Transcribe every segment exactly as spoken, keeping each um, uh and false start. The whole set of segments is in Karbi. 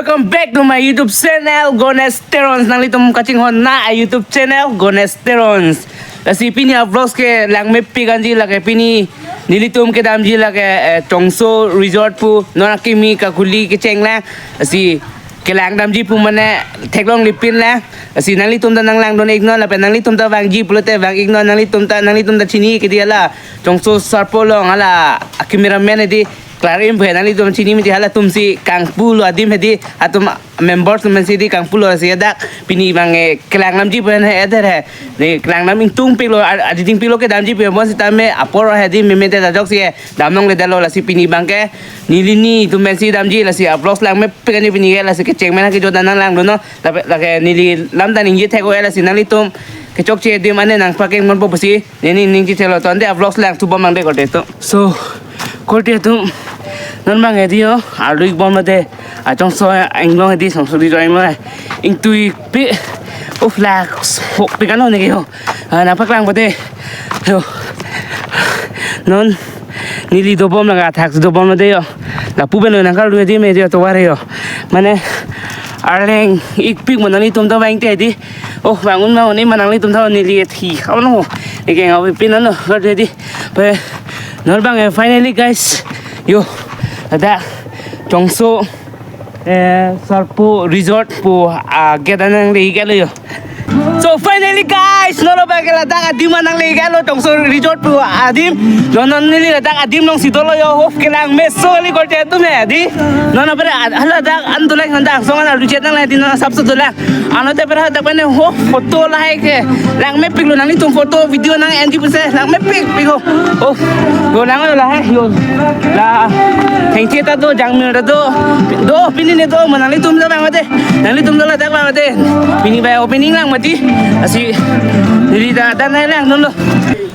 Welcome back to my YouTube channel, Ganesh Terons. Nanglitum kachinghon na a YouTube channel, Ganesh Terons. Lasi pini a vlogs ke langmepik anji, lake pini nelitum kedamji lake, eh, Chongso Resort pu non akimi kakhuli kecheng lang. Lasi kelang damji pu mane theklonglipin lang. Lasi nanglitum ta nanglangdun iknon, lapen nanglitum ta vangji pulote vang iknon, nanglitum ta, nanglitum ta chini kedi hala Chongso Sarpo along hala a-cameraman hedi Klarim pu nanglitum chini mati, halatum si kangpulo adim hedi, atum member atum si di kangpulo, si dak pini abang, eh, kelang damji pu he, eder he. Ne kelang dam ingtungpiklo, a-, adidingpiklo kedamji pu, bonsitame apor hedi meme te ajok si, eh, damlongledetlo. Lasi pini abang ke neli nitum pensi damji, lasi a vlogs langmepik anji pini ke, lasi kecheng mena kejut nanglangdunnon, lape, lake neli lam ta ningje thek-o, eh, lasi nanglitum kechokche adim ane nangpakeng ponpo pusi neli ningje theklo. To ante a vlogs langthu bom abang de korte atum. So, korte atum, non abang hedi yo, arlu ik bomlo de, a Chongso anglong hedi, Chongso Resort anglong, ingtuipik, uf, la hokpik ano ne ke yo. Ah, nangpaklangpo de. Yo. Non neli dobom, lake athak dobomlo de yo. Lapu pen lo nangkarlu hedi, me hedi yo, tovar yo. Mane arleng ikpik mo, nanglitum ta vang te hedi. Oh, vangun vangun, ima nanglitum ta neli thi kau no. Eke ngawi pin ano, kar hedi. Pe non abang, eh, finally guys. Yo, ada Chongso, eh, Sarpo Resort pu, ah, gate anang le iklo yo. So finally guys, non abang ke ladak adim anang le iklo, Chongso Resort pu adim. Non non neli ladak adim alongsi dolo yo, hof kelang meso kali korte atum hedi. Non apre ad-, haladak an dulai handa song an alu chet nang le di non asap so dulai. Ano te pera tak pene ho photo lahai ke. Langmepiklo, nanglitum photo video nang-enji pusi langmepikpik ho. Oh, yo lang yo lahai yo. La thengche ta do, jangmir ta do. Do pini ne do, ma nanglitum ta vang mati. Nanglitum ta ladak vang mati. Pini bai opening lang mati. Lasi neli ta dan hai langdunlo.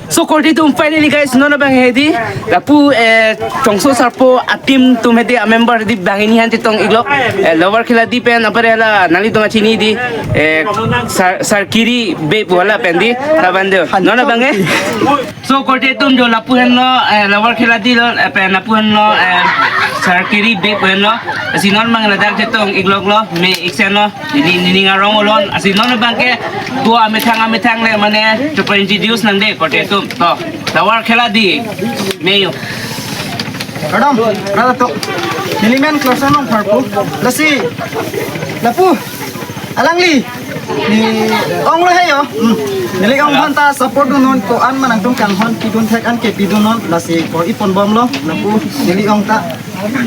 So korte atum, finally guys, non abang hedi, lapu, eh, Chongso Sarpo a-team atum hedi, a-member hedi banghini aphan chetong iklo, eh, Lower Kheladi pen apre hala nanglitum chini di, eh, Sar-, Sarkiri Bey pu hala pen di, laban de. Non abang, eh. So korte atum, jo lapu henlo, eh, Lower Kheladi lo, eh, pen lapu henlo, eh, Sarkiri Bey pu henlo. Lasi non abang ladak chetong ikloklo, me iksenlo. Neli, neli ning arong olon, lasi non abang ke do amethang amethang le mane chopra introduce nang de korte atum. To, Lower Kheladi, me yo. Kardom, rara to. Neli men Klorsang Rongphar pu. Lasi, lapu, alangli, neli onglo he yo. Hmm. Neli ong aphan ta support dunnon, ko-an ma nangtum kanghon pidun thek an ke pidunnon, lasi ko-i ponbomlo, lapu, neli ong ta.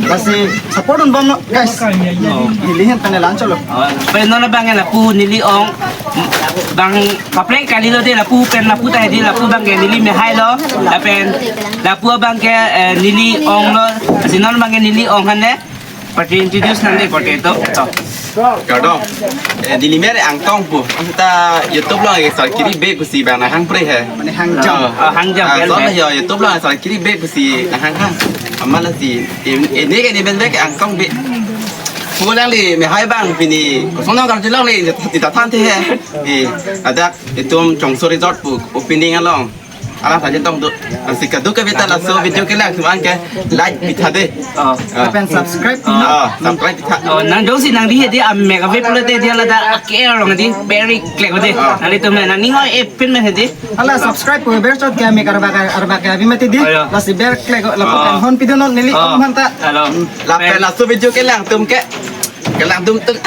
Lasi support dunbomnon, guys. Neli ahin pen lang cholo. Oh, pen non abang lapu neli ong abang kaprek kalilo de, lapu pen lapu ta hedi, lapu abang ke neli mehailo. Lapen lapu abang ke, eh, neli onglo. Lasi non abang ke neli ong aphan le patri introduce nang de korte atum. To. Kardom. Eh, neli men Angtong pu. Seta YouTube along ke Sarkiri Bey pusi bang nanghang pre he. Mane hangjam. Oh. Oh, hangjam, ah, kan, so kan? Yo, YouTube along Sarkiri Bey pusi nanghang hang. Amat lasi, em, ini kan ini band back Angtong Bey. Pu alangli mehai abang pini kosonong karjulong le, ita than the he. Eh, ada itum Chongso Resort pu opening along. Alang ta chetong do. Lasi kadokave ta laso video kelang atum an ke like pitha de. Oh. Ah. Lapen subscribe. Oh, subscribe pitha. Oh, nang jongsi nangli hedi amek ave pulote dia ladak ake along di very clear de. Oh. Nanglitum nangning oi epin men hedi. Hala subscribe pu ber chot ke amek arba ke, arba ke abi mati di. Oh, ya. Lasi ber clear ko, lapu, oh, kanghon pidunnon neli, oh, ong aphan ta. Hello. Lapen laso video kelang atum ke. Kelang atum tung.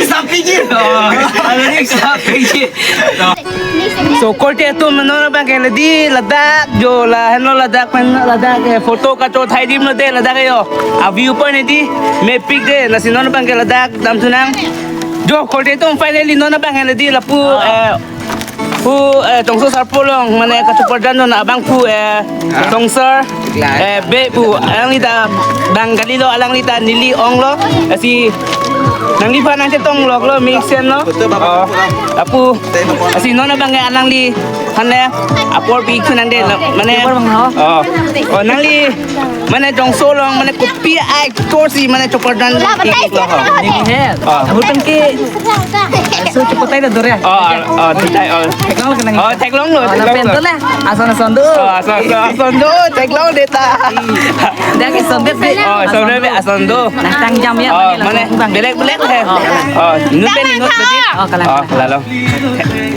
Sapi ji. Oh, ada ni sapi ji. So, korte atum, non abang ke hedi ladak, jo la, henlo ladak pen ladak, eh, photo kacho thai adim lo de ladak yo. A view point hedi, mepik de, lasi non abang ke ladak damthu nang. Jo, korte atum, finally non abang ke hedi lapu, eh, pu, eh, Chongso Sarpo along, mane kachopardan non abang pu, eh, Chongso, eh, Bey pu, alangli ta bang kalilo, alangli ta neli onglo, lasi nangliphan nangchetong loklo, me iksenlo. Oh, lapu, lasi non abang ke alangli aphan le apor pi ikthunang de, la, mane, oh, oh, nangli, mane Chongso along, mane kopi ai tor si, mane chopardan la, batai iklo ho. Neli he. Oh. Abang ke so chopatai da dore. Oh, oh, theklong, oh. Theklong lake nang. Oh, theklonglo, oh, theklonglo. Lapen to le. Ason ason do. Oh, ason, ason, ason do. Theklong de ta. Dak ke Ason det, det. Oh, ason det, ason do. Nangtang jam ya, oh, mane, mane, bang. Belek, belek, he. Oh, kalang. Oh, inut pen inut tadi. Oh, kalang. Oh, lalo.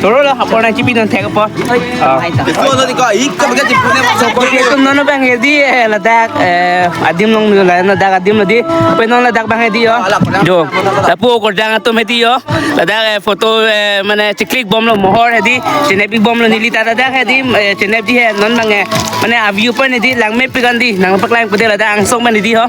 Choro lo, apor nangchipi nangthek apor. Oh. Iko no di ko, iko bagi di punya. So, pokok itu nono bang hedi, eh, ladak, eh, adim long dulu lah, ladak adim lo di. Apa non ladak bang hedi yo? Jo. Lapu korjang atum hedi yo. Ladak, eh, photo, eh, mane chiklik bomlo mohor hedi. Chenep ik bomlo neli ta ladak hedi, eh, chenep di he non bang, eh, mane a-view point hedi langmepik an di. Nangpaklang pede ladak angsong pen hedi ho.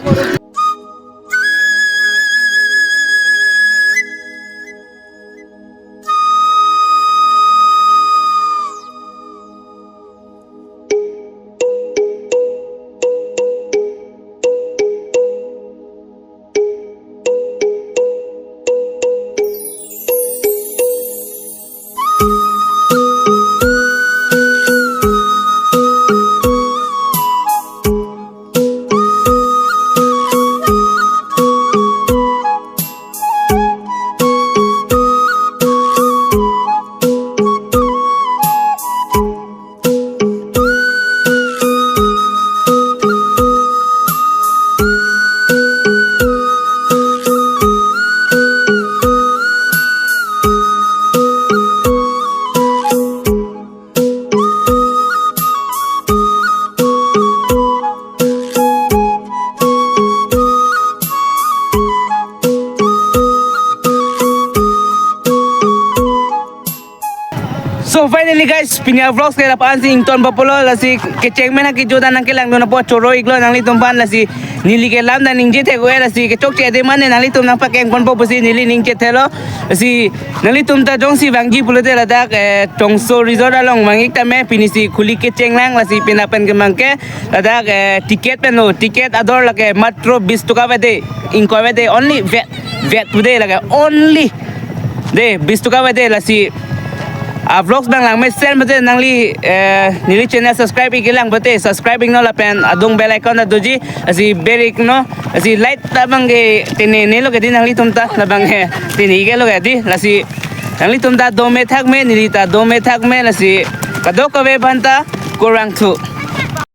So finally guys, pini a-vlogs ke lapu-an si ingtonpo pulo, lasi kecheng mena kejo dan nangkelangdun apot choro iklo nanglitum aphan, lasi neli ke lam dan ningje thek-o-e, lasi kechokche adim an nanglitum nangpakeng ponpo pusi neli ningje thelo. Lasi nanglitum ta jongsi vangji pulote ladak, eh, Tongso Resort along vang ik tame, pini si khuli kecheng lang, lasi pina pen kemang ke ladak, eh, ticket pen lo, ticket ador lake matro bis toka vede, ingkoi vede, only vet, vet pu de lake, only de, bis toka vede, lasi a-vlogs bang langmesen mate nangli, eh, neli channel subscribe ik lang mate subscribe iknon lapen adung bell icon ta doji, lasi ber iknon, lasi like ta bang ke tene ne lo ke di nanglitum ta, labang ke tene ke lo ke di, lasi nanglitum ta dome thakme, neli ta dome thakme, lasi kadokave aphan ta kurvangthu.